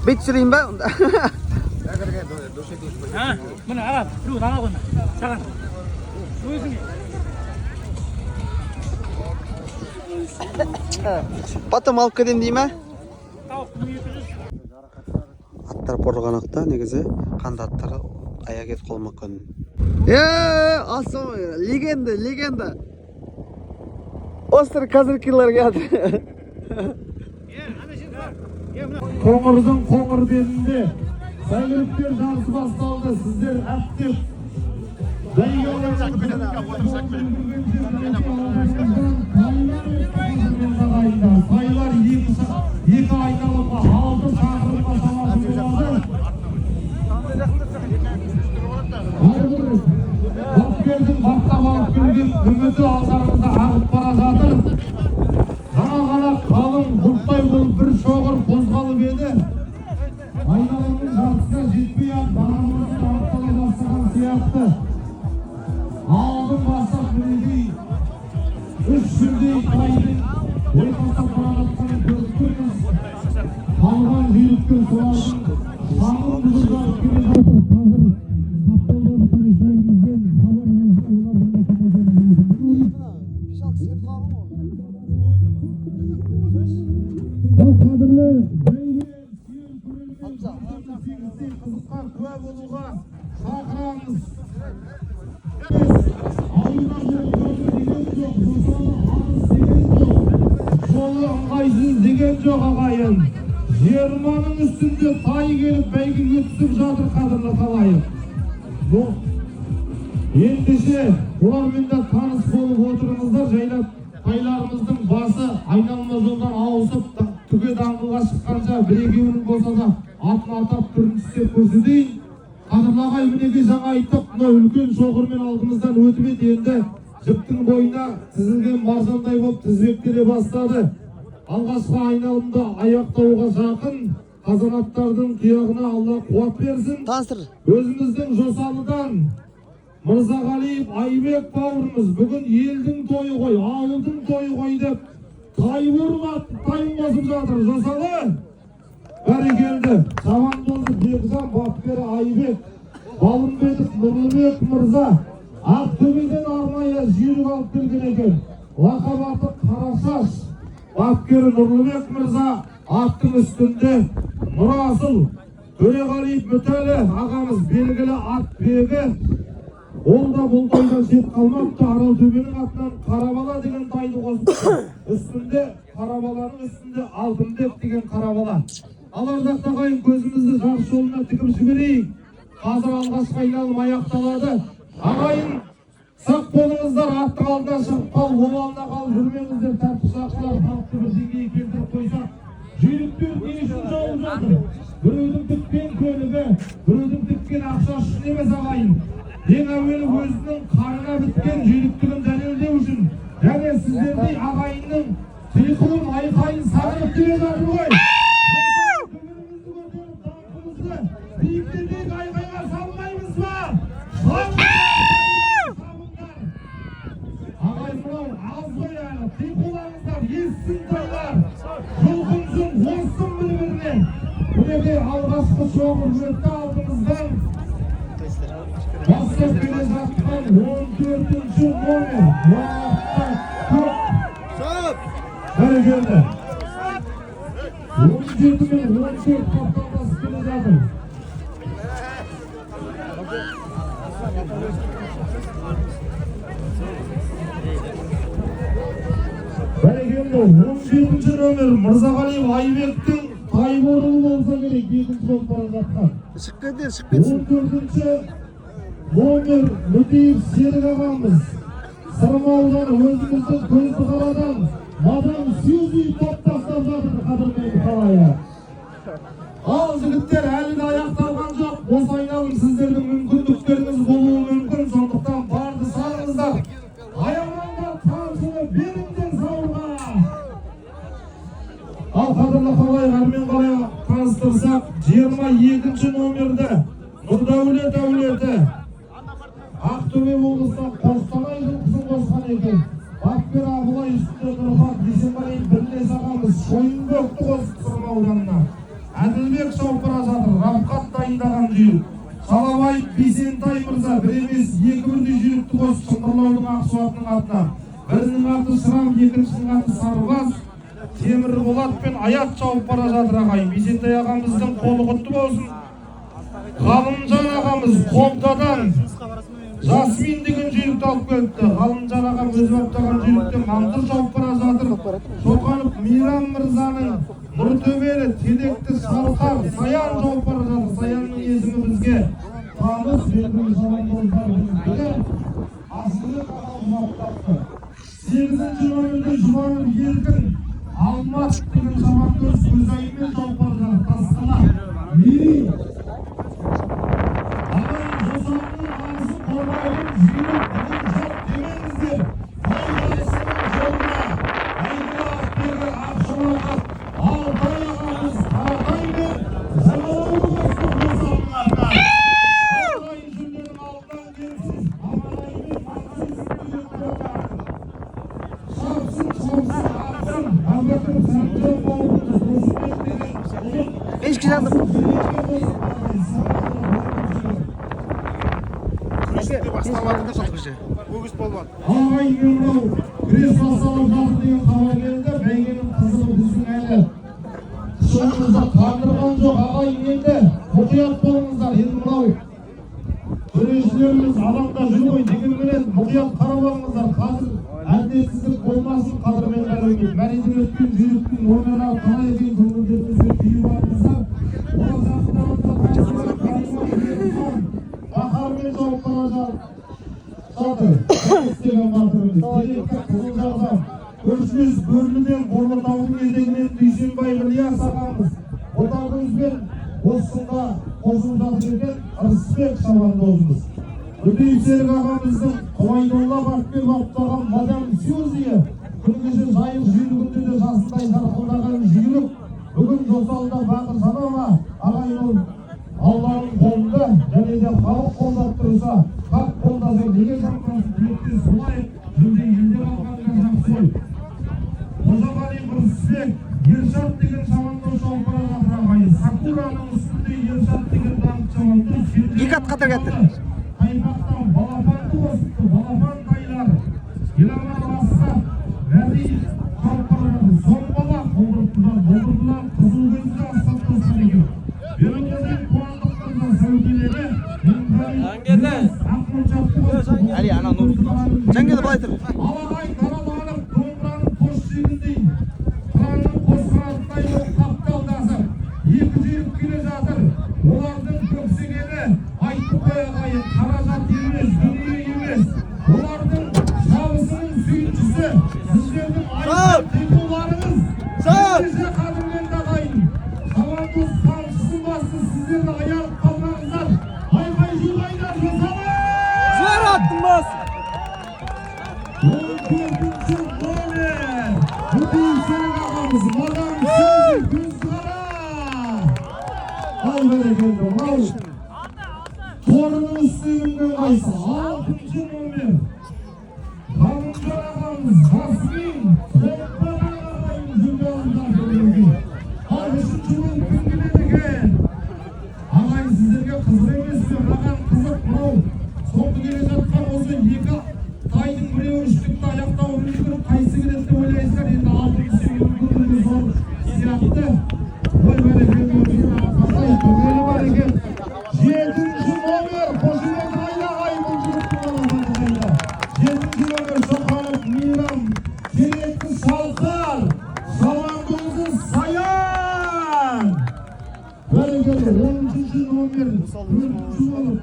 Бүйт түсірейін ба онда? Міне, аға, біреуін ала ғой, саған. Өзіңе. Потом алып кетемін дей ма? Тауық 1200. Аттар бұрылғанақта негізі қанды аттар аяқ кетіп қалуы мүмкін. Е, ассалаумағалейкум. Легенда, легенда. Остр казыркилар келді. Қоңырдың қоңыр белінде сәйгүліктер жарысы басталды. Сіздер әптеп бәйге алаңында тайлар екі айналымға 6 шақырымға шамасы болады. Әрбір бапкердің баптап алып келген үміті алдарыңызда ағып бара жатыр. Жаңа ғана қалың бұлттай болып бір шоғыр қозғалып еді. Айналымның жартысына жетпей ақ дарабозы анықтала бастаған сияқты. Алдын бастап, мінекей, үш жүздей тайдың ойқастап бара жатқанын көріп тұрмыз. Қалған жүйріктер солардың шаңын бұзып келе жатыр. Қазір қапталдағы төрешілерімізден хабар болса, олардың да кім екенін білмейміз. Бұл қадірлі бәйге сүйер көрермен сегіздей қызыққа куә болуға шақырамыз. Ауылда жол көрді деген жоқ, жосалы алыс деген жоқ, жолы ыңғайсыз деген жоқ, ағайын. 20-ның үстінде тай келіп бәйгеге түсіп жатыр, қадірлі халайық. Бұл ендеше олармен де таныс болып отырыңыздар жайлап. Тайларымыздың басы айналма жолдан ауысып түге даңғылға шыққанша бір екеуінің болса да атын атап, түрін түстеп көрсетейін. Қадірлі ағайын, мінекей, жаңа айттық, мынау үлкен шоғырмен алдымыздан өтіп еді, енді жіптің бойына тізілген маржандай болып тізбектеле бастады. Алғашқы айналымды аяқтауға жақын қазанаттардың тұяғына Алла қуат берсін. Таныстыр. Өзіміздің Жосалыдан Мырзағалиев Айбек бауырымыз бүгін елдің тойы ғой, ауылдың тойы ғой деп Тайбурыл атты тайын қосып жатыр. Жосалы, бәрекелді! Шабандозы Бекжан, бапкері Айбек. Балымбетов Нұрлыбек мырза Ақтөбеден арнайы жүйрік алып келген екен. Лақап аты Қарашаш. Бапкері Нұрлыбек мырза, аттың үстінде Нұрасыл. Төреғалиев Мүтәлі ағамыз, белгілі ат бегі, ол да бұл тойдан шет қалмапты. Аралтөбенің атынан Қарабала деген тайды қосыпты. Үстінде, Қарабаланың үстінде Алтынбек деген Қарабала. Ал, ардақты ағайын, көзімізді жарыс жолына тігіп жіберейік. Қазір алғашқы айналым аяқталады. Ағайын, сақ болыңыздар, аттың алдынан шығып қалып, обалына қалып жүрмеңіздер. Тәртіп сақшылар халықты бір деңгейге келтіріп қойсақ. Жүйріктер не үшін жауып жатыр? Біреудің тіккен көлігі, біреудің тіккен ақшасы үшін емес, ағайын. Ең әуелі өзінің қарына біткен жүйріктігін дәлелдеу үшін және сіздердей ағайынның қиқуын, айқайын сағынып келе жатыр ғой. Төбемізді көтеріп, даңқымызды биіктетейік, айқайға салмаймыз ба? Шабыңдар! Ағайын, мынау аз ғой әлі, қиқулаңыздар, естісін тайлар, жұлқынсын, озсын бір бірінен. Мінекей, алғашқы шоғыр өтті алдымыздан. Бастап келе жатқан 14-номер, уақытта көп. Бәрекелді! 17 мен 14 қапталдасып келе жатыр. Бәрекелді! 17-номер Мырзағалиев Айбектің Тайбурылы болса керек, екінші болып бара жатқан. Шығып кетер, шығып кетсін. 14-номер Мүтиев Серік ағамыз Сырым ауданы, өзіміздің Көздіқарадан Мадам Сьюзи топтастап жатыр, қадірменді халайық. Ал, жігіттер, әлі де аяқталған жоқ. Осы айналым сіздердің мүмкіндіктеріңіз болуы мүмкін, сондықтан барды салыңыздар, аямаңдар, қамшыны беріңдер сауырға. Ал, қадірлі халайық, әрмен қарай таныстырсақ, 22-номерді Нұрдәулет әулеті Ақтөбе облысынан Қостанай жылқысын қосқан екен. Бапкер Абылай, үстінде Нұрхат Дүйсенғалиев. Бірлес ағамыз Шойынбөкті қосып, Сырым ауданына. Әділбек шауып бара жатыр. Равқат дайындаған жүйрік. Шалабаев Бейсентай мырза бір емес, екі бірдей жүйрікті қосып Шыңғырлаудың Ақсуатының атына. Бірінің аты Шырам, екіншісінің аты Сарыбас. Темірболат пен Аят шауып бара жатыр, ағайын. Бейсентай ағамыздың қолы құтты болсын. Ғалымжан ағамыз Қобдадан Жасмин деген жүйрікті алып келіпті. Ғалымжан ағам өзі баптаған жүйріктен Мансұр шауып бара жатыр. Шоқанов Мейрам мырзаның Нұртөбелі Телекті Шалқар Саян шауып бара жатыр. Саянның есімі бізге таныс, белгілі шабандоздардың бірі. Асылбек ағамыз баптапты. Сегізінші номерде Жұбанов Еркін Алмат деген шабандоз Көзайыммен шауып бара жатыр. Тасқала Мерей. Ағайын, Жосалының намысын қорғаудың жүйрік бүгін жоқ демеңіздер. Той жарысының жолына әйгілі атбегі Ақшолақ ат Алтай ағамыз Қаратай мен Жамалауды қосты Жосалының атына. Ағайын, жүлденің алдынан келсін. Аманай мен Мансұр жетіп жатыр. Шапсын, шапсын, атсын. Әбәкір Сәрімжан бауырымыз Досыбек деген ұлық Бешке жазып. Береке болсын, ағайын, сау. Өгіз палуан. Ағайын, мынау күрес басталып жатыр деген хабар келді. Бәйгенің қызығы біздің әлі шынымызды қандырған жоқ. Ағайын, енді мұқият болыңыздар. Енді мынау төрешілеріміз алаңда жүр ғой, дегенменен мұқият қарап алыңыздар. Қазір әділетсіздік болмасын, қадірменді әлеумет. Мәреден өткен жүйріктің номері қалай екенін көңілдеріңізге түйіп алыңыздар. Болашақтарында Бахармен жауып бара жатыр. Істеген батырымыз. Директор Қызылжардан, көршілес Бөрліден, Борлытаудың етегінен Дүйсенбай Ілияс ағамыз Ботагөзбен осы сынға қосылып жатыр екен Ырысбек шабандозымыз. Өтеев Серік ағамыздың Құбайдолла Бапкер баптаған Мадам Сюзия күні кеше Жайық жүйрігінде де жасындай жарқылдаған жүйрік бүгін Жосалыда бағы жана ма? Ағайын, ол Алланың қолында және де халық қолдап тұрса, хақ қолдаса, неге жамансын? Тілектес болайық, жүлде елде қалған да жақсы ғой. Қожағали Ырысбек Ершат деген шабандоз шауып бара жатыр, ағайын. Сакураның үстінде Ершат деген даңқты шабандоз. Екі ат қатар кетті. Тайпақтан Балапанды қосыпты, Балапан тайлар. Еламан Асқат Мәдиев шауып бара жатыр. Соңбала Болдыртыдан, Болдыртыдан қызыл көзді Асқат қосқан екен. Берікқожин Қуандық мырза сәукелері. Ақмоншақты қосыпты. Әли, ана нұр. Жангелді, былай тұр. Алағай дараланып, домбыраның қос жегіндей, қыранның қос қанатындай болып қапталдасып, екі жүйрік келе жатыр. Олардың көксегені, айттық қой, ағайын, қаражат емес, дүние емес. Олардың шабысының сүйіншісі сіздердің айқын қиқуларыңыз. Ендеше, қадірменді ағайын, шабандоз қамшысын басты, сіздерді аянып қалмаңыздар. Айқай шу қайда, Жосалы! Жер аттың басы. 14-ші номер. Өтеев Серік ағамыз, Мадам Сөзі Күзқара. Ал, бәрекелді. Мынау торының үстіне мінген қайсы? Алтыншы номер. Ғалымжан ағамыз, Жасмин, Қоппадан ағайын жүлде алып жатыр мінекей. Ал үшінші болып кім келеді екен? Ағайын, сіздерге қызық емес пе? Маған қызық. Мынау соңғы келе жатқан осы екі тайдың біреуі үштікті аяқтауы мүмкін. Қайсы келеді деп ойлайсыздар? Енді алтын түсуге мүмкіндігі зор сияқты. Ой, бәрекелді болсын, қандай төбелі бар екен. Жетінші номер, қошемет қайда, ағайын, бұл жігіттің балапаны қайда? Жетінші номер Шоқанов Мейрам, Теректі Шалқар, шабандозы Саян. Бәрекелді, 13-ші номер, төртінші болып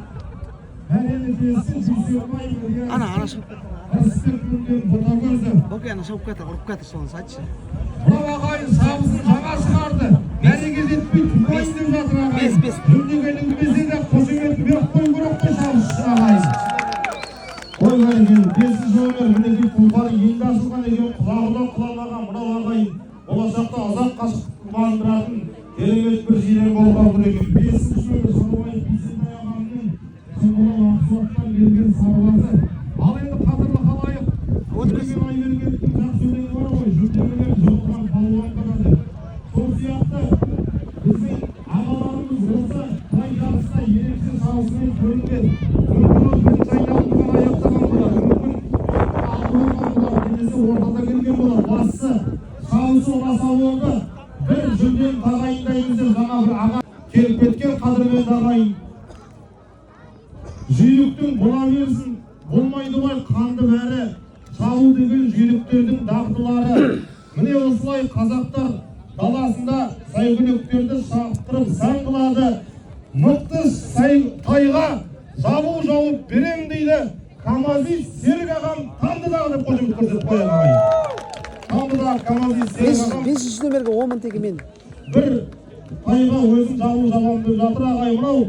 мәнені келсін Дүйсенбай Ілияс. Ана, ана шығып. Ырысбек мінген Ботагөзі. Бөке, ана шауып кетір, ұрып кетір, соны айтшы. Мынау, ағайын, шабысын жаңа шығарды. Мәреге жетпей туайын деп жатыр, ағайын. Бес, бес. Жүлдеге ілінгімесе де қошеметін беріп қою керек қой шабыс үшін, ағайын. Ой, бәрекелді. Бесінші номер, мінекей, тұлпары енді ашылған екен, құлағы да құламаған. Мынау, ағайын, болашақта ұзақ қашықтықты бағындыратын керемет бір жирен болып отыр екен. Бесінші номер Шалабаев Бейсентай ағамның Шыңғырлау Ақсуаттан келген сарбазы. Ал енді, қадірлі халайық, Төлеген Айбергеновтің жақсы өлеңі бар ғой, «Жүлдеменен жығылған палуан ғана» деп. Сол сияқты біздің шабысымен көрінген. Мүмкін, ол бірінші айналымды ғана аяқтаған болар, мүмкін алды болған болар, немесе ортада келген болар. Бастысы, шабысы ұнаса болды, бір жүлдені тағайындаймыз деп жаңа бір аға келіп кеткен. Қадірменді ағайын, жүйріктің бола берсін, болмайды ғой, қанды бәрі, шабу деген жүйріктердің дағдылары. Міне, осылай қазақтар даласында сәйгүліктерді шаптырып сән қылады. Мықты сай, тайға жабу жауып берем дейді Камази Серік ағам Тамдыдағы деп қошемет көрсетіп қояйық, ағайын. Тамдыдағы Камази Серік ағам. Бесінші номерге 10 000 теңге мен. Бір тайға өзім жабу жабамын деп жатыр, ағайын. Мынау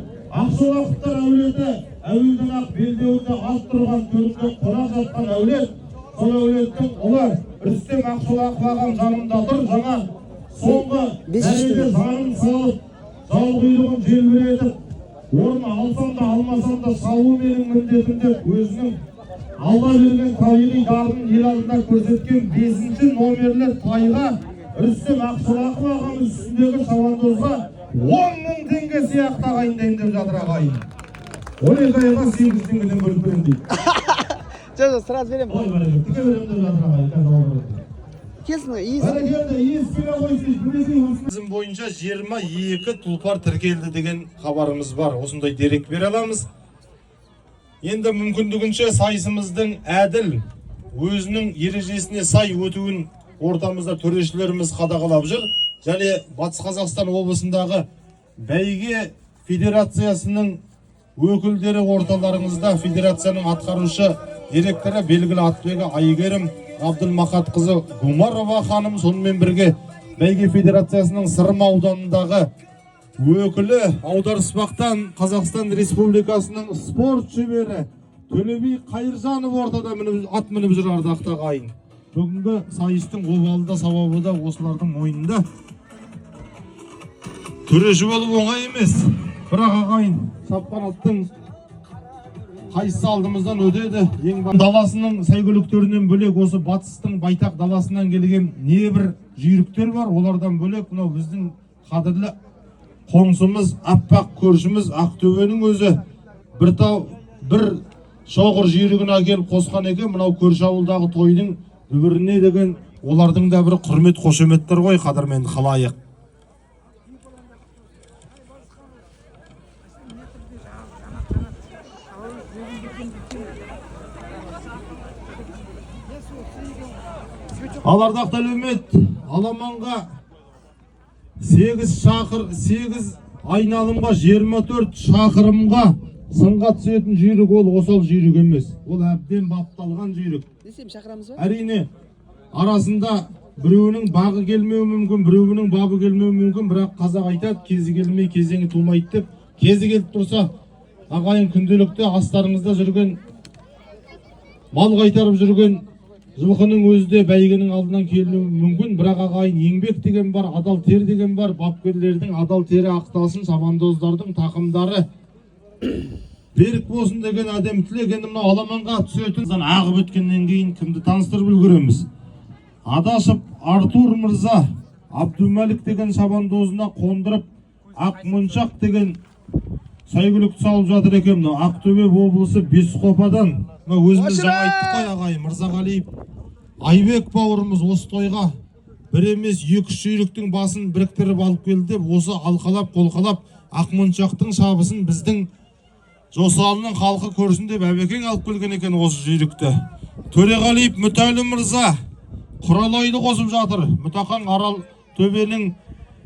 Ақшолақовтар әулеті әуелден ақ белдеуінде ат тұрған, төрінде қонақ жатқан әулет. Сол әулеттің ұлы Рүстем Ақшолақов ағам жанымда тұр. Жаңа соңғы Бесінші дәрежеде номер. жанын салып, жал құйрығын желбіретіп, орын алсам да, алмасам да, шабу менің міндетім деп, өзінің Алла берген табиғи дарынын ел алдында көрсеткен бесінші номерлі тайға Рүстем Ақшолақов ағамыз үстіндегі шабандозға 10 000 теңге сияқты тағайындаймын деп жатыр, ағайын. 12 айға 8 теңгеден бөліп беремін дейді. Жоқ, жоқ, сразу беремін. Ой, бәрекелді, тіке беремін деп жатыр, ағайын. Қазір алып барады. Келсін иісі. Бәрекелді, иіс келе қойсын, мінекей. Тізім бойынша 22 тұлпар тіркелді деген хабарымыз бар. Осындай дерек бере аламыз. Енді мүмкіндігінше сайысымыздың әділ, өзінің ережесіне сай өтуін ортамызда төрешілеріміз қадағалап жүр. Және Батыс Қазақстан облысындағы бәйге федерациясының өкілдері орталарыңызда, федерацияның атқарушы директоры, белгілі атбегі Айгерім Абдылмахатқызы Гумарова ханым, сонымен бірге бәйге федерациясының Сырым ауданындағы өкілі, аударыспақтан Қазақстан Республикасының спорт шебері Төлеби Қайыржанов ортада мініп, ат мініп жүр. Ардақты ағайын, бүгінгі сайыстың обалы да, сауабы да осылардың мойнында. Төреші болу оңай емес, бірақ, ағайын, шапқан аттың қайсысы алдымыздан өтеді? Ең даласының сәйгүліктерінен бөлек, осы батыстың байтақ даласынан келген небір жүйріктер бар. Олардан бөлек мынау біздің қадірлі қоңсымыз, аппақ көршіміз Ақтөбенің өзі бір тау, бір шоғыр жүйрігін әкеліп қосқан екен. Мынау көрші ауылдағы тойдың дүбіріне деген олардың да бір құрмет қошеметтері ғой, қадірменді халайық. Ал, ардақты әлеумет, аламанға 8 шақыр, 8 айналымға, 24 шақырымға сынға түсетін жүйрік ол осал жүйрік емес, ол әбден бапталған жүйрік. Не істеймін, шақырамыз ба? Әрине, арасында біреуінің бағы келмеуі мүмкін, біреуінің бабы келмеуі мүмкін, бірақ қазақ айтады, кезі келмей кезеңі тумайды деп. Кезі келіп тұрса, ағайын, күнделікті астарыңызда жүрген, мал қайтарып жүрген жылқының өзі де бәйгенің алдынан келуі мүмкін. Бірақ, ағайын, еңбек деген бар, адал тер деген бар. Бапкерлердің адал тері ақталсын, шабандоздардың тақымдары берік болсын деген әдемі тілек. Енді мынау аламанға түсетін ағып өткеннен кейін кімді таныстырып үлгереміз? Адашев Артур мырза Абдумәлік деген шабандозына қондырып, Ақмоншақ деген сәйгүлікті салып жатыр екен. Мынау Ақтөбе облысы, Бесқопадан. Мынау өзіміз жаңа айттық қой, ағайын, Мырзағалиев Айбек бауырымыз осы тойға бір емес, екі үш жүйріктің басын біріктіріп алып келді деп, осы алқалап қолқалап Ақмоншақтың шабысын біздің Жосалының халқы көрсін деп Әбекең алып келген екен осы жүйрікті. Төреғалиев Мүтәлі мырза Құралайды қосып жатыр. Мүтақаң Арал төбенің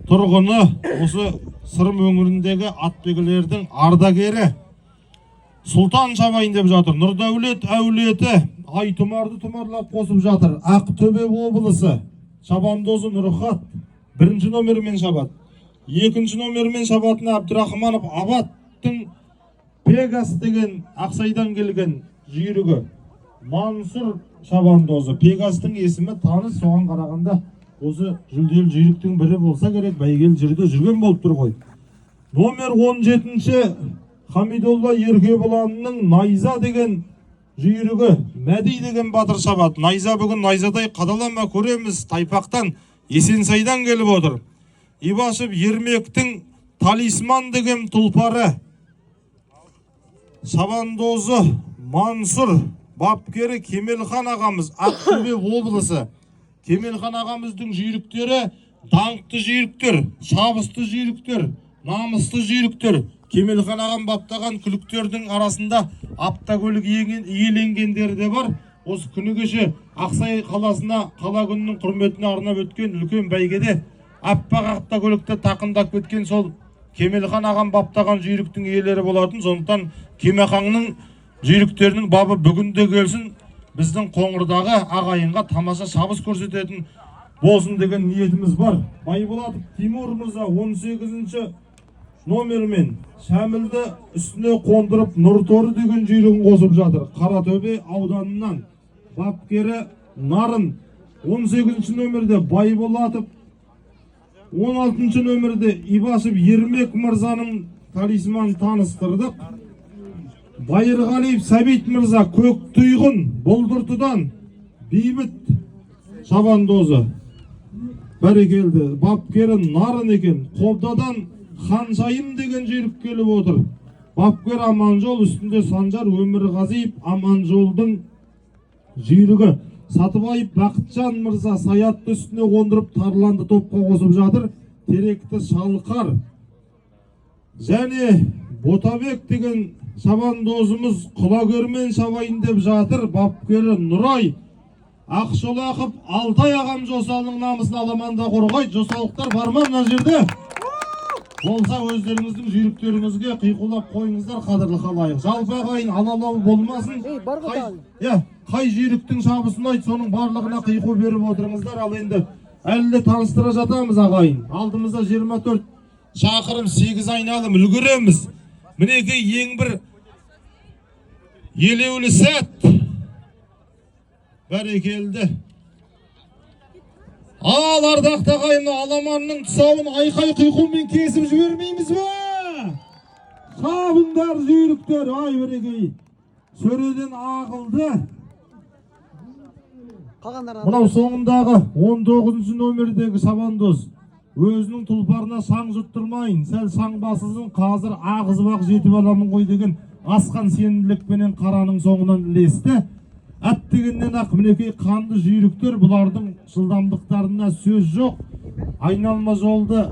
тұрғыны, осы Сырым өңіріндегі атбегілердің ардагері. Сұлтан шабайын деп жатыр. Нұрдәулет әулеті Айтұмарды тұмарлап қосып жатыр. Ақтөбе облысы, шабандозы Нұрхат бірінші номермен шабады. Екінші номермен шабатын Әбдірахманов Абаттың Пегас деген Ақсайдан келген жүйрігі, Мансұр шабандозы. Пегастың есімі таныс, соған қарағанда осы жүлделі жүйріктің бірі болса керек, бәйгелі жерде жүрген болып тұр ғой. Номер 17-ші Хамидолла Еркебұланның Найза деген жүйрігі, Мәди деген батыр шабады. Найза бүгін найзадай қадала ма, көреміз. Тайпақтан, Есенсайдан келіп отыр. Ибашев Ермектің Талисман деген тұлпары. Шабандозы Мансұр, бапкері Кемелхан ағамыз, Ақтөбе облысы. Кемелхан ағамыздың жүйріктері даңқты жүйріктер, шабысты жүйріктер, намысты жүйріктер. Кемелхан ағам баптаған күліктердің арасында автокөлік иеленгендері де бар. Осы күні кеше Ақсай қаласына қала күнінің құрметіне арнап өткен үлкен бәйгеде аппақ автокөлікті тақымдап кеткен сол Кемелхан ағам баптаған жүйріктің иелері болатын. Сондықтан Кемеқаңның жүйріктерінің бабы бүгін де келсін, біздің Қоңырдағы ағайынға тамаша шабыс көрсететін болсын деген ниетіміз бар. Байболатов Тимур мырза 18 номермен Шәмілді үстіне қондырып, Нұрторы деген жүйрігін қосып жатыр. Қаратөбе ауданынан, бапкері Нарын. 18 нөмірде Байболатов, 16 нөмірде Ибашев Ермек мырзаның талисманын таныстырдық. Байырғалиев Сәбит мырза, Көк Тұйғын, Бұлдыртыдан, Бейбіт шабандозы. Бәрекелді, бапкері Нарын екен. Қобдадан Ханшайым деген жүйрік келіп отыр. Бапкер Аманжол, үстінде Санжар Өмірғазиев, Аманжолдың жүйрігі. Сатыбаев Бақытжан мырза Саятты үстіне қондырып, Тарланды топқа қосып жатыр. Теректі Шалқар және Ботабек деген шабандозымыз Құлагермен шабайын деп жатыр. Бапкері Нұрай. Ақшолақов Алтай ағам Жосалының намысын аламанда қорғайды. Жосалықтар бар ма мына жерде? Болса, өздеріңіздің жүйріктеріңізге қиқулап қойыңыздар, қадірлі халайық. Жалпы ағайын, алалау болмасын. Иә, қай жүйріктің шабысы ұнайды, соның барлығына қиқу беріп отырыңыздар. Ал енді әлі де таныстыра жатамыз, ағайын. Алдымызда 24 шақырым, 8 айналым, үлгереміз. Мінекей, ең бір елеулі сәт. Бәрекелді. Ал, ардақты ағайын, аламанның тұсауын айқай қиқумен кесіп жібермейміз бе? Шабыңдар, жүйріктер, ай, бірегей. Сөреден ағылды. Қалғандары. Мынау соңындағы 19 нөмірдегі шабандоз өзінің тұлпарына шаң жұттырмайын, сәл шаң басылсын, қазір ағызып ақ жетіп аламын ғой деген асқан сенімділікпенен қараның соңынан ілесті. Әттегеннен ақ, мінекей, қанды жүйріктер, бұлардың жылдамдықтарына сөз жоқ. Айналма жолды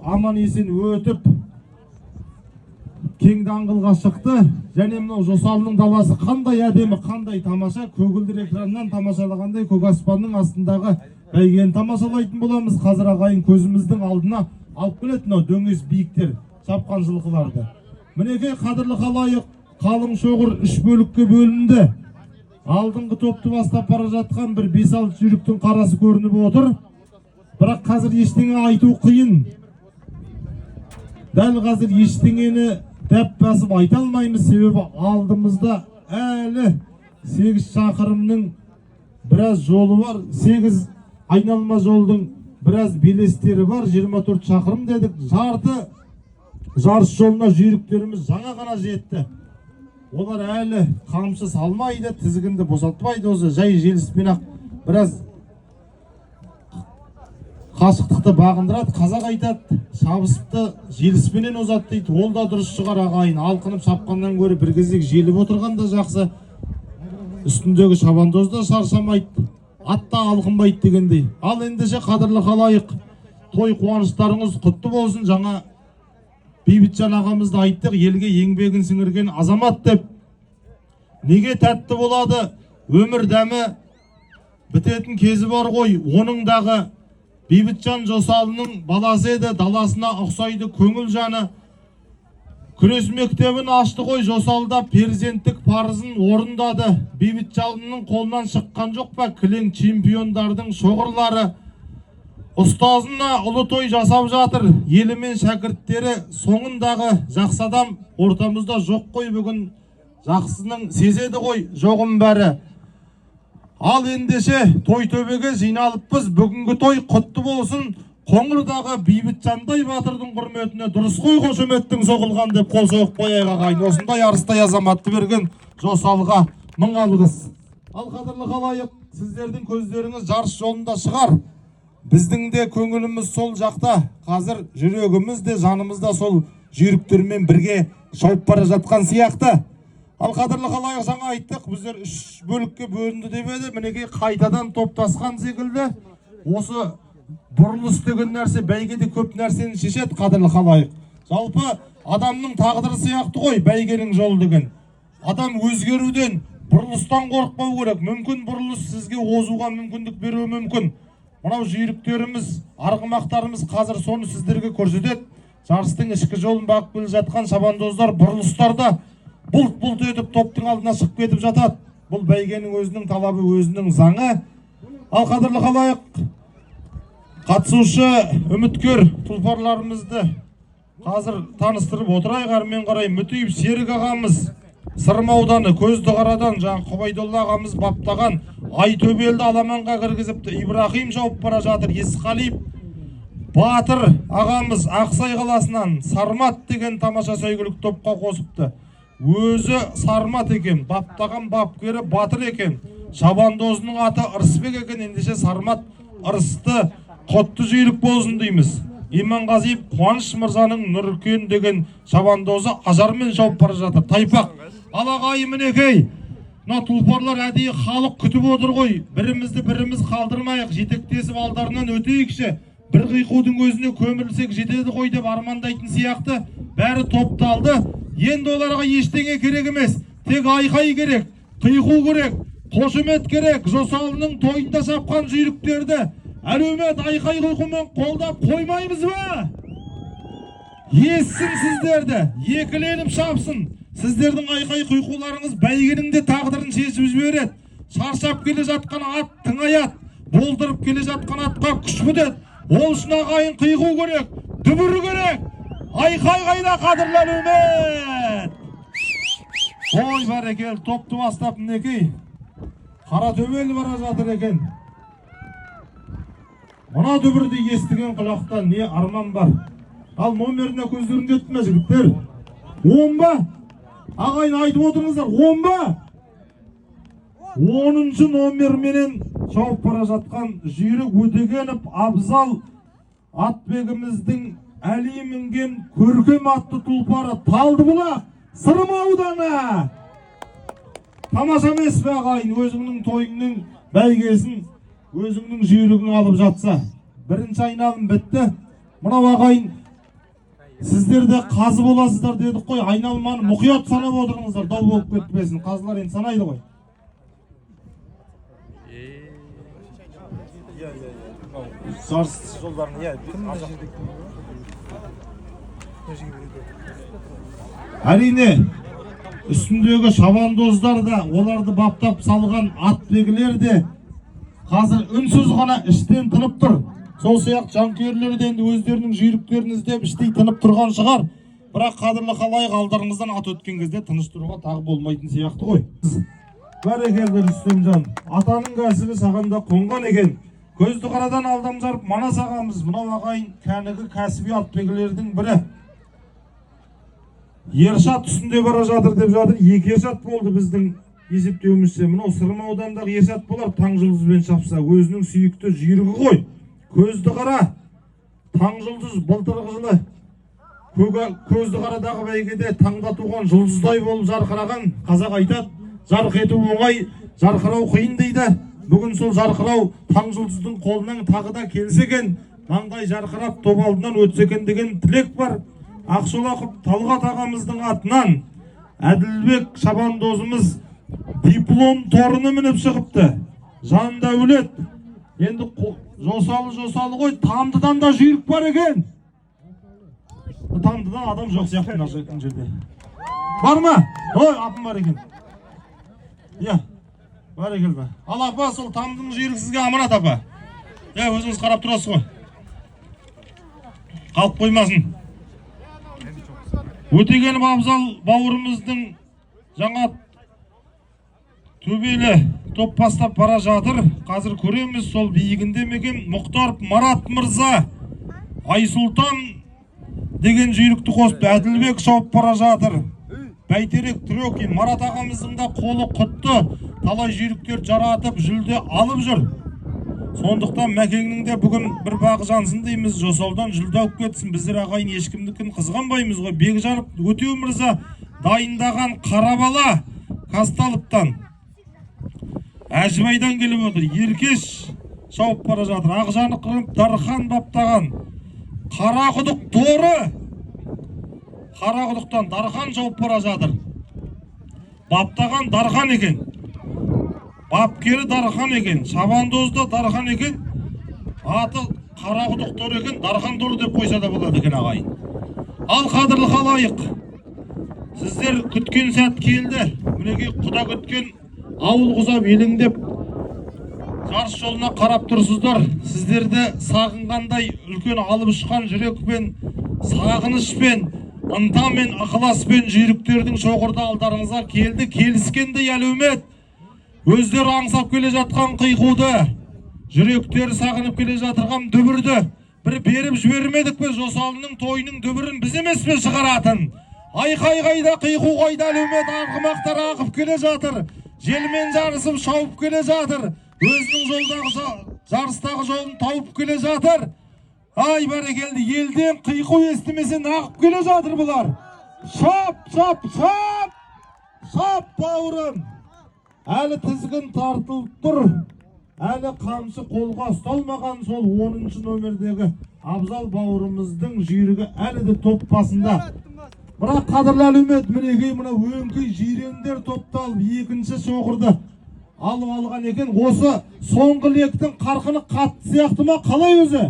аман есен өтіп, кең даңғылға шықты. Және мынау Жосалының даласы қандай әдемі, қандай тамаша! Көгілдір экраннан тамашалағандай, көк аспанның астындағы бәйгені тамашалайтын боламыз. Қазір ағайын көзіміздің алдына алып келеді мынау дөңес биіктер, шапқан жылқыларды. Мінекей, қадірлі халайық, қалың шоғыр үш бөлікке бөлінді. Алдыңғы топты бастап бара жатқан бір 5-6 жүйріктің қарасы көрініп отыр, бірақ қазір ештеңе айту қиын. Дәл қазір ештеңені дәп басып айта алмаймыз, себебі алдымызда әлі 8 шақырымның біраз жолы бар, 8 айналма жолдың біраз белестері бар. 24 шақырым дедік, жарты жарыс жолына жүйріктеріміз жаңа ғана жетті. Олар әлі қамшы салмайды, тізгінді босатпайды. Осы жай желіспен ақ біраз қашықтықты бағындырады. Қазақ айтады, шабысты желіспенен озады дейді. Ол да дұрыс шығар, ағайын. Алқынып шапқаннан гөрі бір кезек желіп отырған да жақсы. Үстіндегі шабандоз да шаршамайды, ат та алқынбайды дегендей. Ал ендеше, қадірлі халайық, той қуаныштарыңыз құтты болсын. Жаңа Бейбітжан ағамызды айттық, елге еңбегін сіңірген азамат деп. Неге тәтті болады өмір дәмі, бітетін кезі бар ғой оның дағы. Бейбітжан Жосалының баласы еді, даласына ұқсайды көңіл жаны. Күрес мектебін ашты ғой Жосалда, перзенттік парызын орындады. Бейбітжанның қолынан шыққан жоқ па кілең чемпиондардың шоғырлары? Ұстазына ұлы той жасап жатыр елі мен шәкірттері. Соңындағы жақсы адам ортамызда жоқ қой бүгін, жақсының сезеді ғой жоғын бәрі. Ал ендеше, той төбеге жиналыппыз. Бүгінгі той құтты болсын Қоңырдағы Бейбітжандай батырдың құрметіне. Дұрыс қой, қошеметтің соғылған деп қол соғып қояйық, ағайын. Осындай арыстай азаматты берген Жосалға мың алғыс. Ал, қадірлі халайық, сіздердің көздеріңіз жарыс жолында шығар, біздің де көңіліміз сол жақта. Қазір жүрегіміз де, жанымыз да сол жүйріктермен бірге шауып бара жатқан сияқты. Ал, қадірлі халайық, жаңа айттық, біздер үш бөлікке бөлінді деп еді. Мінекей, қайтадан топтасқан секілді. Осы бұрылыс деген нәрсе бәйгеде көп нәрсені шешеді, қадірлі халайық. Жалпы адамның тағдыры сияқты ғой бәйгенің жолы деген. Адам өзгеруден, бұрылыстан қорықпау керек. Мүмкін, бұрылыс сізге озуға мүмкіндік беруі мүмкін. Мынау жүйріктеріміз, арғымақтарымыз қазір соны сіздерге көрсетеді. Жарыстың ішкі жолын бағып келе жатқан шабандоздар бұрылыстарда бұлт бұлт етіп топтың алдына шығып кетіп жатады. Бұл бәйгенің өзінің талабы, өзінің заңы. Ал, қадірлі халайық, қатысушы үміткер тұлпарларымызды қазір таныстырып отырайық. Әрмен қарай Мүтиев Серік ағамыз, Сырым ауданы, Көздіқарадан, жаңа Құбайдолла ағамыз баптаған Айтөбелді аламанға кіргізіпті. Ибрахим шауып бара жатыр. Есқалиев Батыр ағамыз Ақсай қаласынан Сармат деген тамаша сәйгүлік топқа қосыпты. Өзі Сармат екен, баптаған бапкері Батыр екен, шабандозының аты Ырысбек екен. Ендеше, Сармат ырысты, құтты жүйрік болсын дейміз. Иманғазиев Қуаныш мырзаның Нұркен деген шабандозы ажармен шауып бара жатыр, Тайпақ. Ал, ағайын, мінекей, мына тұлпарлар әдейі халық күтіп отыр ғой. Бірімізді біріміз қалдырмайық, жетектесіп алдарынан өтейікші, бір қиқудың өзіне көмілсек жетеді ғой деп армандайтын сияқты. Бәрі топталды. Енді оларға ештеңе керек емес, тек айқай керек, қиқу керек, қошемет керек. Жосалының тойында шапқан жүйріктерді әлеумет айқай қиқумен қолдап қоймаймыз ба? Естісін сіздерді, екіленіп шапсын. Сіздердің айқай құйқуларыңыз бәйгенің де тағдырын шешіп жібереді. Шаршап келе жатқан ат тыңаяды, болдырып келе жатқан атқа күш бітеді. Ол үшін, ағайын, қиқу керек, дүбір керек. Айқай қайда, қадірлі әлеумет? Ой, бәрекелді! Топты бастап, мінекей, Қаратөбел бара жатыр екен. Мына дүбірді естіген құлақта не арман бар? Ал номеріне көздерің жетті ме, жігіттер? 10 ба? Ағайын, айтып отырыңыздар, 10 ба? 10-шы номерменен шауып бара жатқан жүйрік Өтегенов Абзал атбегіміздің Әли мінген көркем атты тұлпары Талдыбұлақ, Сырым ауданы. Тамаша емес пе, ағайын, өзіңнің тойыңның бәйгесін өзіңнің жүйрігің алып жатса? Бірінші айналым бітті. Мынау, ағайын, сіздер де қазы боласыздар дедік қой. Айналманы мұқият санап отырыңыздар, дау болып кетпесін. Қазылар енді санайды ғой. Иә, жарыс жолдарын, иә. Әрине, үстіндегі шабандоздар да, оларды баптап салған атбегілер де қазір үнсіз ғана іштен тынып тұр. Сол сияқты жанкүйерлер де енді өздерінің жүйріктерін іздеп іштей тынып тұрған шығар. Бірақ, қадірлі халайық, алдарыңыздан ат өткен кезде тыныш тұруға тағы болмайтын сияқты ғой. Бәрекелді, Рүстемжан, атаның кәсібі саған да қонған екен. Көзді қарадан Алдамжаров Манас ағамыз, мынау, ағайын, кәнігі кәсіби атбегілердің бірі. Ершат үстінде бара жатыр деп жатыр. Екі Ершат болды біздің есептеуімізше. Мынау Сырым ауданындағы Ершат болар. Таң жұлдызбен шапса, өзінің сүйікті жүйрігі ғой. Көзді қара Таң жұлдыз былтырғы жылы Көзді қарадағы бәйгеде таңда туған жұлдыздай болып жарқыраған. Қазақ айтады, жарқ ету оңай, жарқырау қиын дейді. Бүгін сол жарқырау Таң жұлдыздың қолынан тағы да келсе екен, маңдай жарқырап топ алдынан өтсе екен деген тілек бар. Ақшолақов Талғат ағамыздың атынан Әділбек шабандозымыз диплом торыны мініп шығыпты. Жандәулет енді Жосалы, Жосалы ғой. Тамдыдан да жүйрік бар екен. Тамдыдан адам жоқ сияқты мына жерде. Бар ма? Ой, апам бар екен. Иә, бәрекелді. Ал, апа, сол Тамдының жүйрігі сізге аманат, апа. Иә, өзіңіз қарап тұрасыз ғой, қалып қоймасын. Өтегенов Абзал бауырымыздың жаңа төбелі топ бастап бара жатыр. Қазір көреміз, сол биігінде ме екен. Мұхтаров Марат мырза Айсұлтан деген жүйрікті қосып, Әділбек шауып бара жатыр. Бәйтерек Трекин Марат ағамыздың да қолы құтты, талай жүйріктер жаратып, жүлде алып жүр. Сондықтан Мәкеңнің де бүгін бір бағы жансын дейміз, Жосалдан жүлде алып кетсін. Біздер, ағайын, ешкімдікін қызғанбаймыз ғой. Бекжанов Өтеу мырза Дайындаған Қарабала Казталовтан, Әжібайдан келіп отыр. Еркеш шауып бара жатыр. Ақжаны қырып Дархан баптаған Қарақұдық торы. Қарақұдықтан Дархан шауып бара жатыр. Баптаған Дархан екен. Бапкері Дархан екен. Шабандоз да Дархан екен. Аты Қарақұдық торы екен, Дархан торы деп қойса да болады екен, ағайын. Ал, қадірлі халайық, сіздер күткен сәт келді. Мінекей, құда күткен ауыл құсап елеңдеп жарыс жолына қарап тұрсыздар. Сіздерді сағынғандай үлкен алып ұшқан жүрекпен, сағынышпен, ынтамен, ықыласпен жүйріктердің шоғырды алдарыңызға келді. Келіскендей, әлеумет, өздері аңсап келе жатқан қиқуды, жүректері сағынып келе жатырған дүбірді бір беріп жібермедік пе? Жосалының тойының дүбірін біз емес пе шығаратын? Айқай қайда, қиқу қайда, әлеумет? Арғымақтар ағып келе жатыр, желмен жарысып шауып келе жатыр, өзінің жолдағы, жарыстағы жолын тауып келе жатыр. Ай, бәрекелді! Елден қиқу естімесе, ағып келе жатыр бұлар. Шап, шап, шап, шап, бауырым! Әлі тізгін тартылып тұр, әлі қамшы қолға ұсталмаған. Сол 10-нөмірдегі Абзал бауырымыздың жүйрігі әлі де топ басында. Бірақ, қадірлі әлеумет, мінекей, мына өңкей жирендер топталып екінші шоғырды алып алған екен. Осы соңғы лектің қарқыны қатты сияқты ма, қалай өзі?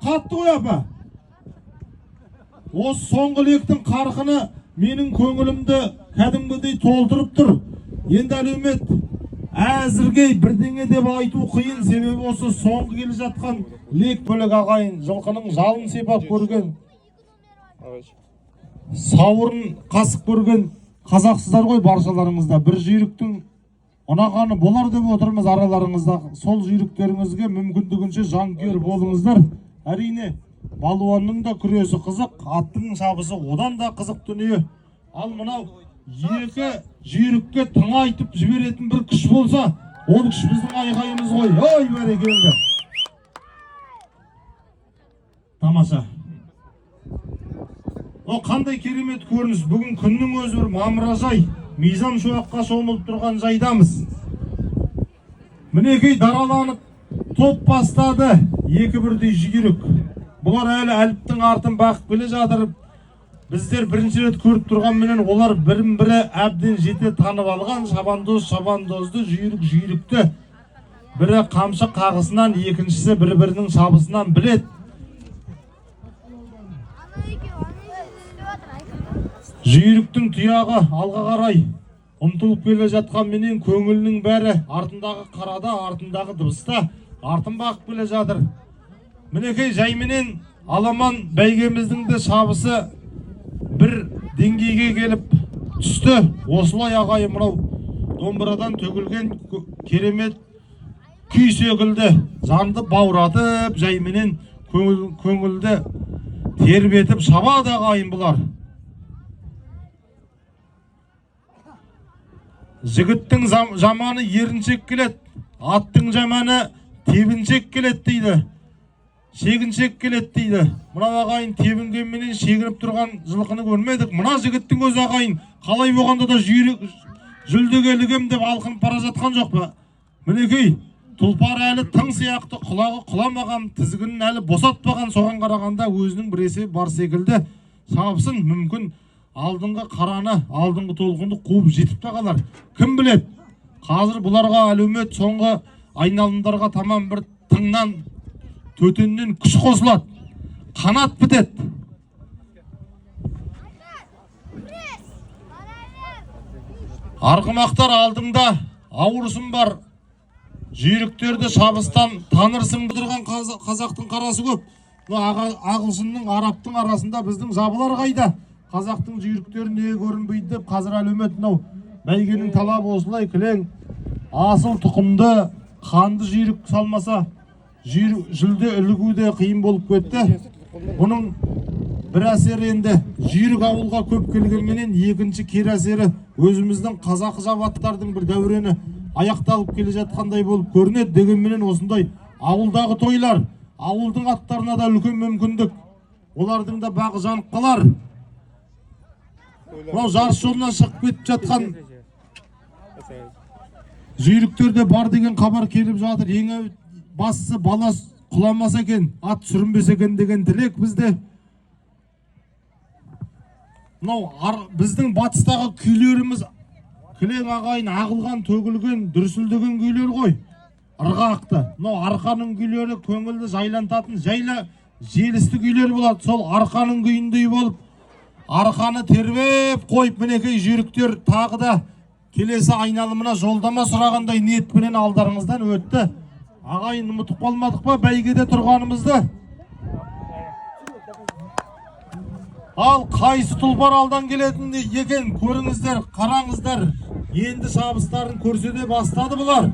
Қатты ғой, апа. Осы соңғы лектің қарқыны менің көңілімді кәдімгідей толтырып тұр. Енді, әлеумет, әзірге бірдеңе деп айту қиын, себебі осы соңғы келе жатқан лек бөлек. Ағайын, жылқының жалын сипап көрген, сауырын қасық көрген қазақсыздар ғой баршаларыңызда. Бір жүйріктің ұнағаны болар деп отырмыз араларыңызда. Сол жүйріктеріңізге мүмкіндігінше жанкүйер болыңыздар. Әрине, балуанның да күресі қызық, аттың шабысы одан да қызық дүние. Ал мынау екі жүйрікке тыңайтып жіберетін бір күш болса, ол күш біздің айқайымыз ғой. Ой, бәрекелді, тамаша! О, қандай керемет көрініс! Бүгін күннің өзі бір мамыражай, мизам шуаққа шомылып тұрған жайдамыз. Мінекей, дараланып топ бастады екі бірдей жүйрік. Бұлар әлі әліптің артын бағып келе жатыр. Біздер бірінші рет көріп тұрғанменен, олар бірін бірі әбден жете танып алған. Шабандоз шабандозды, жүйрік жүйрікті бірі қамшы қағысынан, екіншісі бір бірінің шабысынан біледі. Ана екеуі ана жерде істеп жатыр, айқын. Жүйріктің тұяғы алға қарай ұмтылып келе жатқанменен, көңілінің бәрі артындағы қарада, артындағы дыбыста, артын бағып келе жатыр. Мінекей, жайменен аламан бәйгеміздің де шабысы бір деңгейге келіп түсті. Осылай, ағайын, мынау домбырадан төгілген керемет күй секілді жанды бауратып, жайменен көңілді тербетіп шабады, ағайын, бұлар. Жігіттің жаманы еріншек келеді, аттың жаманы тебіншек келеді дейді, шегіншек келеді дейді. Мынау, ағайын, тебінгенменен шегініп тұрған жылқыны көрмедік. Мына жігіттің өзі, ағайын, қалай болғанда да жүйрік, жүлдеге ілігем деп алқынып бара жатқан жоқ па? Мінекей, тұлпар әлі тың сияқты, құлағы құламаған, тізгінін әлі босатпаған. Соған қарағанда өзінің бір есебі бар секілді. Шапсын, мүмкін, алдыңғы қараны, алдыңғы толқынды қуып жетіп те қалар, кім біледі. Қазір бұларға, әлеумет, соңғы айналымдарға таман бір тыңнан, төтеннен күш қосылады, қанат бітеді. Арғымақтар алдыңда, ауырсын бар, жүйріктерді шабыстан танырсың. Тұрған қазақтың қарасы көп. Мына ағылшынның, арабтың арасында біздің жабылар қайда, қазақтың жүйріктері неге көрінбейді деп. Қазір, әлеумет, мынау бәйгенің талабы осылай: кілең асыл тұқымды, қанды жүйрік салмаса, жүлде ілігу де қиын болып кетті. Бұның бір әсері, енді жүйрік ауылға көп келгенменен, екінші кері әсері, өзіміздің қазақы жабаттардың бір дәурені аяқталып келе жатқандай болып көрінеді. Дегенменен, осындай ауылдағы тойлар ауылдың аттарына да үлкен мүмкіндік, олардың да бағы жанып қалар. Мынау жарыс жолынан шығып кетіп жатқан жүйріктер де бар деген хабар келіп жатыр. Ең бастысы бала құламаса екен, ат сүрінбесе екен деген тілек бізде. Мынау біздің батыстағы күйлеріміз кілең ағайын ағылған, төгілген, дүрсілдеген күйлер ғой. Ырғақты. Мынау арқаның күйлері көңілді жайлантатын жайлы желісті күйлер болады. Сол арқаның күйіндей болып, арқаны тербеп қойып, мінекей жүйріктер тағы да келесі айналымына жолдама сұрағандай ниетпенен алдарыңыздан өтті. Ағайын, ұмытып қалмадық па бәйгеде тұрғанымызды? Ал қайсы тұлпар алдан келетін екен көріңіздер, қараңыздар. Енді шабыстарын көрсете бастады бұлар.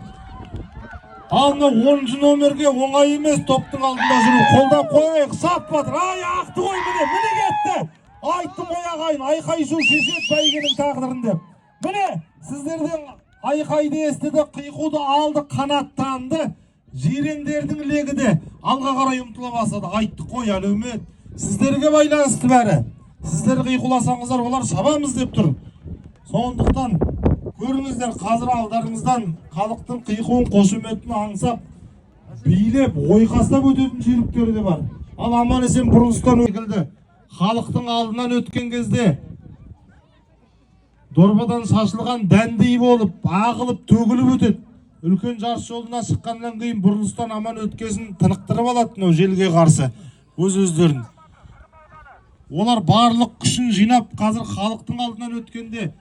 Ал мына 10 номерге оңай емес топтың алдында жүру. Қолдап қояйық, сап батыр. Ай, ақты ғой, міне, міне кетті. Айттым ғой ағайын, айқай шу шешеді бәйгенің тағдырын деп. Міне, сіздерден айқайды естіді, қиқуды алды, қанаттанды. Жирендердің легі де алға қарай ұмтыла бастады. Айттық қой, әлеумет. Сіздерге байланысты бәрі. Сіздер қиқуласаңыздар, олар шабамыз деп тұр. Сондықтан көріңіздер, қазір алдарыңыздан халықтың қиқуын, қошеметін аңсап, билеп, ойқастап өтетін жүйріктер де бар. Ал аман есен бұрылыстан өткілді. Халықтың алдынан өткен кезде дорбадан шашылған дәндей болып, ағылып, төгіліп өтеді. Үлкен жарыс жолына шыққаннан кейін бұрылыстан аман өткесін тынықтырып алады мынау желге қарсы өз өздерін. Олар барлық күшін жинап, қазір халықтың алдынан өткенде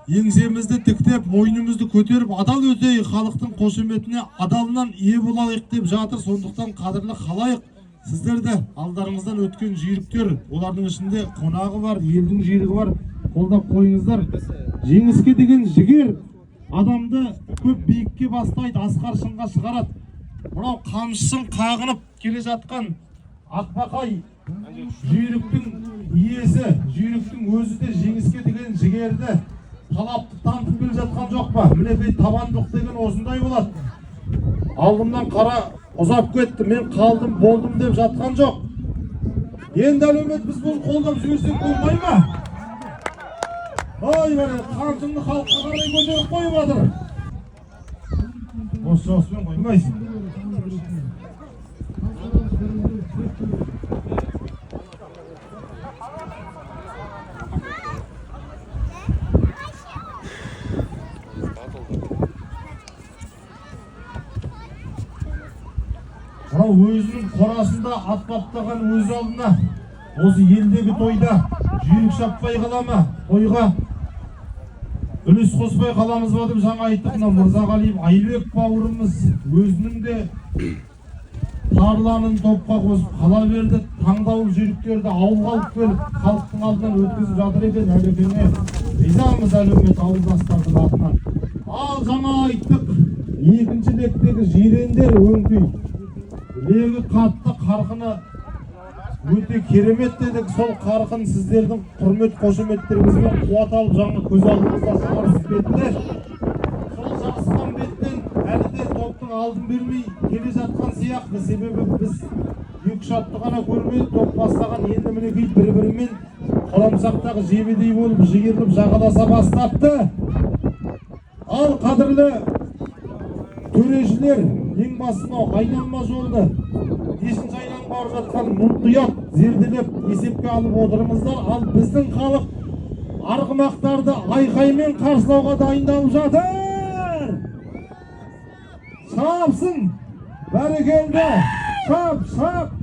еңсемізді тіктеп, мойнымызды көтеріп, адал өтейік, халықтың қошеметіне адалынан ие болайық деп жатыр. Сондықтан қадірлі халайық, сіздер де алдарыңыздан өткен жүйріктер, олардың ішінде қонағы бар, елдің жүйрігі бар, қолдап қойыңыздар. Жеңіске деген жігер адамды көп биікке бастайды, асқар шыңға шығарады. Мынау қамшысын қағынып келе жатқан ақбақай жүйріктің иесі, жүйріктің өзі де жеңіске деген жігерді, талапты танытып келе жатқан жоқ па? Мінекей, табандылық деген осындай болады. Алдымнан қара ұзап кетті, мен қалдым, болдым деп жатқан жоқ. Енді әлеумет, біз бұл қолдап жіберсек болмай ма? Ой, бәрі қамшыңды халыққа қарай көтеріп қойып жатыр. Осы осымен қоймайсың. Мынау өзінің қорасында ат баптаған өз алдына осы елдегі тойда жүйрік шаппай қала ма, тойға үлес қоспай қаламыз ба деп жаңа айттық. Мынау Мырзағалиев Айбек бауырымыз өзінің де тарланын топқа қосып қала берді. Таңдаулы жүйріктерді ауылға алып келіп халықтың алдынан өткізіп жатыр екен. Әлекеңе ризамыз, әлеумет, ауылдастардың атынан. Ал жаңа айттық, екінші лектегі жирендер өңкей легі қатты, қарқыны өте керемет дедік. Сол қарқын сіздердің құрмет қошеметтеріңізбен қуат алып, жаңа көз алдыңызда жарысып кетті. Сол жарысқан беттен әлі де топтың алдын бермей келе жатқан сияқты. Себебі біз екі-үш атты ғана көрмедік топ бастаған. Енді мінекей бір-бірімен қоламсақтағы жебедей болып жиырылып жағаласа бастапты. Ал қадірлі төрешілер, ең бастысы мынау айналма жолды нешінші айналымға барып жатқан мұқият зерделеп есепке алып отырыңыздар. Ал біздің халық арғымақтарды айқаймен қарсылауға дайындалып жатыр. Шапсын, бәрекелді, шап, шап.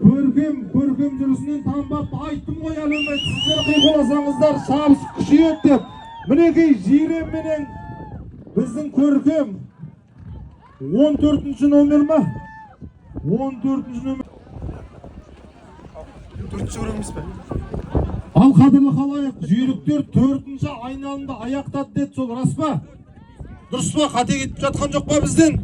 Көркем, көркем жүрісінен танбапты. Айттым ғой әлеумет, сіздер қиқуласаңыздар шабыс күшейеді деп. Мінекей жиренменен біздің көркем 14 номер ма? 14 номер. Төртінші көреміз бе? Ал қадірлі халайық, жүйріктер төртінші айналымды аяқтады деді, сол рас па? Дұрыс па? Қате кетіп жатқан жоқ па бізден?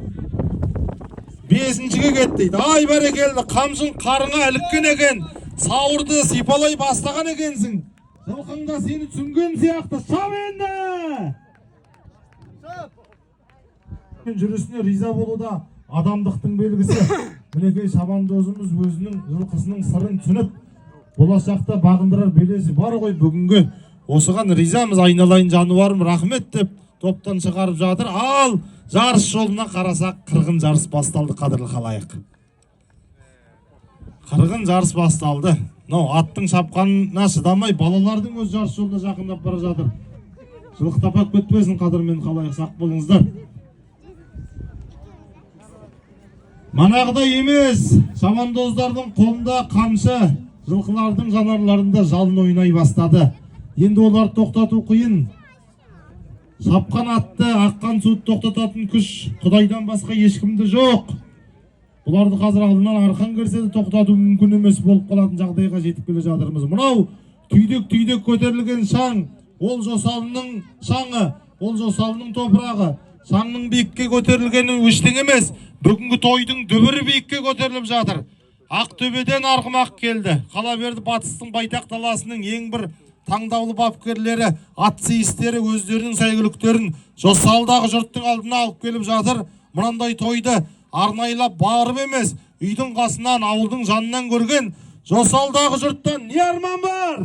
Бесіншіге кетті дейді. Ай, бәрекелді, қамшың қарыңа іліккен екен. Сауырды сипалай бастаған екенсің. Жылқың да сені түсінген сияқты. Шап енді! Жүрісіне риза болуда адамдықтың белгісі. Мінекей шабандозымыз өзінің жылқысының сырын түсініп, Болашақта бағындырар белесі бар ғой бүгінгі. Осыған ризамыз, айналайын жануарым, рахмет деп топтан шығарып жатыр. Ал жарыс жолына қарасақ, қырғын жарыс басталды, қадірлі халайық. Қырғын жарыс басталды. Мынау аттың шапқанына шыдамай балалардың өз жарыс жолына жақындап бара жатыр. Жылқы тапап кетпесін, қадірмен халайық, сақ болыңыздар. Манағыдай емес, шабандоздардың қолында қамшы, жылқылардың жанарларында жалын ойнай бастады. Енді оларды тоқтату қиын. Шапқан атты, аққан суды тоқтататын күш Құдайдан басқа ешкімде жоқ. Бұларды қазір алдынан арқан келсе де тоқтату мүмкін емес болып қалатын жағдайға жетіп келе жатырмыз. Мынау түйдек-түйдек көтерілген шаң, ол Жосалының шаңы, ол Жосалының топырағы. Шаңның биікке көтерілгені ештеңе емес. Бүгінгі тойдың дүбірі биікке көтеріліп жатыр. Ақтөбеден арғымақ келді. Қала берді батыстың байтақ даласының ең бір таңдаулы бапкерлері, ат сейістері өздерінің сәйгүліктерін Жосалдағы жұрттың алдына алып келіп жатыр. Мынандай тойды арнайлап барып емес, үйдің қасынан, ауылдың жанынан көрген Жосалдағы жұрттан не арман бар?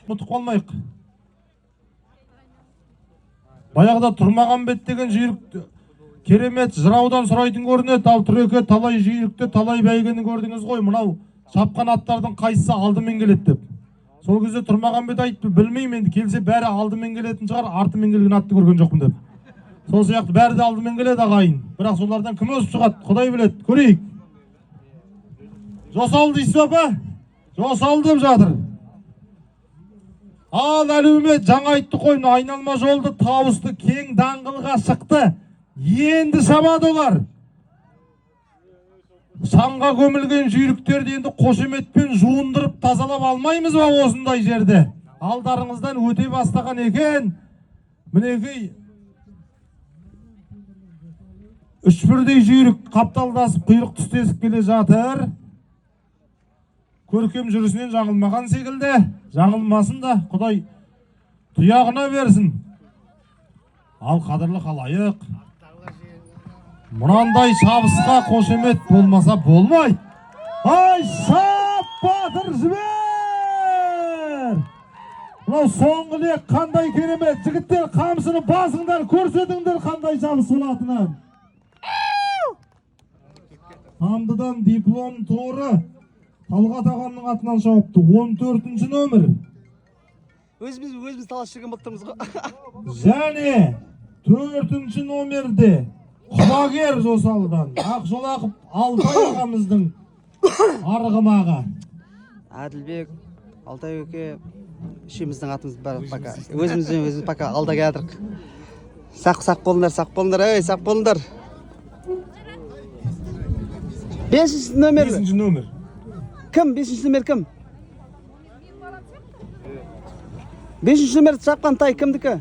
Ұмытып қалмайық. Баяғыда Тұрмағамбет деген жүйрік керемет жыраудан сұрайтын көрінеді. Ал Тұреке талай жүйрікті, талай бәйгені көрдіңіз ғой. Мынау шапқан аттардың қайсысы алдымен келеді деп. Сол кезде Тұрмағамбет айтты, білмеймін енді, келсе бәрі алдымен келетін шығар, артымен келген атты көрген жоқпын деп. Сол сияқты бәрі де алдымен келеді ағайын. Бірақ солардан кім өсіп шығады, Құдай біледі. Көрейік. Жосал дейсіз бе, апа? Жосал деп жатыр. Ал әлеумет жаңа айтты қой, мына айналма жолды табысты кең даңғылға шықты. Енді шабады олар. Шаңға көмілген жүйріктерді енді қошеметпен жуындырып тазалап алмаймыз ба осындай жерде? Алдарыңыздан өте бастаған екен. Мінекей үш бірдей жүйрік қапталдасып құйрық түстесіп келе жатыр. Көркем жүрісінен жаңылмаған секілді. Жаңылмасын да, Құдай тұяғына берсін. Ал қадірлі халайық, мынандай шабысқа қошемет болмаса болмайды. Ай, шап батыр, жібер! Мынау соңғы лек қандай керемет. Жігіттер, қамшыны басыңдар, көрсетіңдер қандай шабыс болатынын. Тамдыдан диплом торы Талғат ағамның атынан шауыпты. 14-ші нөмір. Өзіміз таласып жүрген болып тұрмыз ғой. Және 4-ші номерде Құлагер Жосалыдан Ақжолақов Алтай ағамыздың арғымағы. Әділбек, Алтай өке, үшеуміздің атымыз бар пока. Өзімізден өзіміз пока алда келатырық. Сақ сақ болыңдар, сақ болыңдар, ей, сақ болыңдар. 5-ші номер. 5-ші номер. Кім? 5-ші номер кім? 5-ші номер шапқан тай кімдікі?